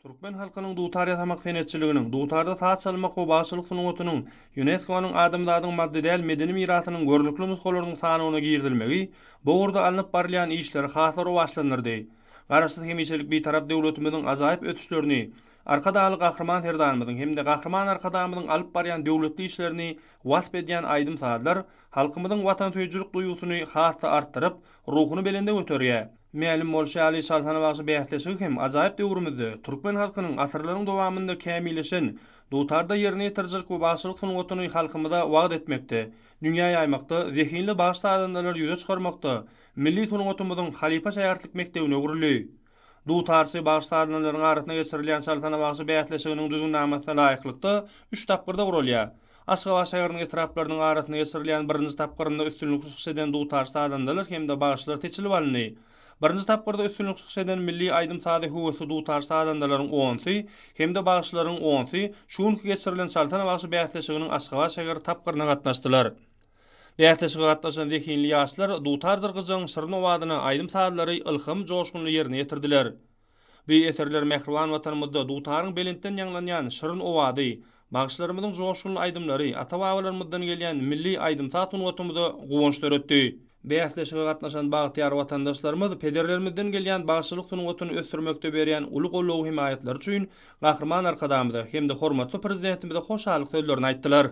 Türkmen halkynyň dutar ýasamak senetçiliginiň, dutarda saz çalmak we bagşylyk sungatynyň ÝUNESKO-nyň adamzadyň maddy däl medeni mirasynyň görnükli nusgalarynyň sanawyna girizilmegi bu ugurda alnyp barylýan işleri has-da rowaçlandyrdy. Garaşsyz hemişelik Bitarap döwletimiziň ajaýyp ösüşlerini, Arkadagly Gahryman Serdarymyzyň hem-de Gahryman Arkadagymyzyň alyp barýan döwletli işlerini wasp edýän aýdym-sazlar halkymyzyň watansöýüjilik duýgusyny has-da artdyryp, ruhuny belende göterýär. Mälim bolşy ýaly, Çalsana bagşy bäsleşigi hem ajaýyp döwrümizde türkmen halkynyň asyrlaryň dowamynda kämilleşen dutarda ýerine ýetirijilik we bagşylyk sungatyny halkymyza wagyz etmekde, dünýä ýaýmakda, zehinli bagşy-sazandalary ýüze çykarmakda milli sungatymyzyň halypa-şägirtlik mekdebine öwrüldi. Dutarçy bagşy-sazandalaryň arasynda geçirilýän Çalsana bagşy bäsleşiginiň düzgünnamasyna laýyklykda, üç tapgyrda guralýar. Aşgabat şäheriniň etraplarynyň arasynda geçirilýän birinji tapgyrynda üstünlikli çykyş eden dutarçy sazandalar hem-de bagşylar seçilip alyndy. Birinji tapgyrda üstünlikli çykyş eden milli aýdym-saza höwesli dutarçy sazandalaryň onsy hem-de bagşylaryň onsy şu günki geçirilen Çalsana bagşy bäsleşiginiň Aşgabat şäheri tapgyryna gatnaşdylar. Bäsleşige gatnaşan zehinli ýaşlar dutardyr gyjagyň şirin owazyna aýdym-sazlary ylham joşgunly ýerine ýetirdiler. Bu eserler mähriban Watanymyzda dutaryň belentden ýaňlanýan şirin owazy, bagşylarymyzyň joşgunly aýdymlary ata-babalarymyzdan gelýän milli aýdym-saz sungatymyza guwanç döretdi. Bäsleşige gatnaşan bagtyýar watandaşlarymyz pederlerimizden gelýän bagşylyk sungatyny ösdürmekde berýän uly goldaw-hemaýatlary üçin Gahryman Arkadagymyza hem-de hormatly Prezidentimize hoşallyk sözlerini aýtdylar.